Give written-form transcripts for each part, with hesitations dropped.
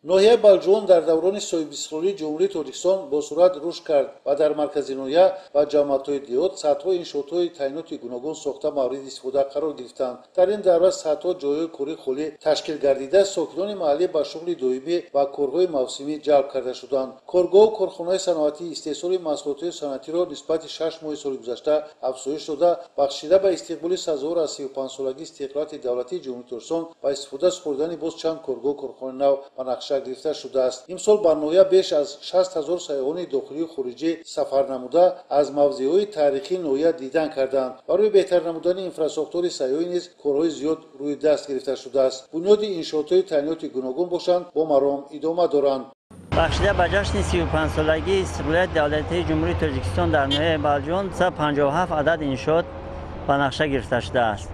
Ноҳияи Балҷувон дар даврони соҳибистиқлолии Ҷумҳурии Тоҷикистон бо суръат рушд кард ва дар маркази ноҳия ва ҷамоатҳои деҳот садҳо иншоотҳои таъиноти гуногун сохта мавриди истифода қарор гирифтанд. Дар ин давра садҳо ҷойҳои корӣ холӣ ташкил гардида, сокинони маҳаллӣ ба шуғли доимӣ ва корҳои мавсимӣ ҷалб карда шуданд. Коргоҳу корхонаҳои саноатӣ истеҳсоли маҳсулотҳои саноатиро нисбати 6 моҳи соли гузашта афзоиш дода, бахшида ба истиқболи сазовор аз 35-солагии истиқлолияти давлатии Ҷумҳурии Тоҷикистон ба истифода супоридани боз чанд коргоҳу корхонаи нав ба нақша гирифта шудааст. Имсол ба ноҳия беш аз 60 ҳазор сайёҳони дохилию хориҷӣ сафар намуда, аз мавзеъҳои таърихии ноҳия дидан карданд. Барои беҳтар намудани инфрасохтори сайёҳӣ низ корҳои зиёд рӯи даст гирифта шудааст. Бунёди иншоотҳои таъиноти гуногун бошанд, бо маром идома доранд. Бахшида ба ҷашни 35-солагии истиқлолияти давлатии Ҷумҳурии Тоҷикистон дар ноҳияи Балҷувон 157 адад иншоот ба нақша гирифта шудааст.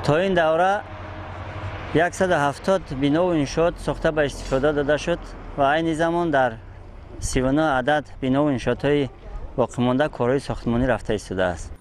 То ин давра 170 бинову иншоот сохта ба истифода дода шуд ва айни замон дар 39 адад бинову иншоотҳои боқимонда корҳои сохтмонӣ рафта истодааст.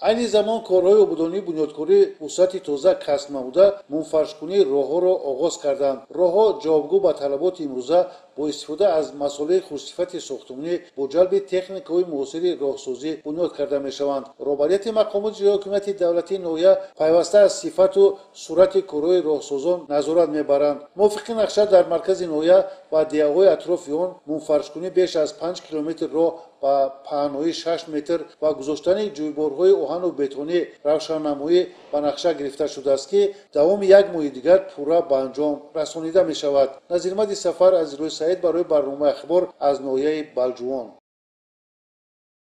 Айни замон корҳои ободонии бунёдкорӣ вусъати тоза касб намуда, мунфаршкунии роҳҳоро оғоз карданд. Роҳҳо ҷавобгӯ ба талаботи имрӯза бо истифода аз масолеҳи хушсифати сохтмонӣ бо ҷалби техникаҳои муосири роҳсозӣ бунёд карда мешаванд. Роҳбарияти мақомоти иҷроияи ҳокимияти давлатии ноҳия пайваста аз сифату суръати корҳои роҳсозон назорат мебаранд. Мувофиқи нақша дар маркази ноҳия ва деҳаҳои атрофи он мунфаршкунӣ беш аз 5 километр роҳ ба паҳноии 6 метр ва гузоштани ҷӯйборҳои оҳану бетонӣ равшаннамоӣ ба нақша гирифта шудааст, ки давоми як моҳи дигар пурра ба анҷом расонида мешавад. Назирмади Сафар, Азизуллои Саид барои барномаи Ахбор аз ноҳияи Балҷувон.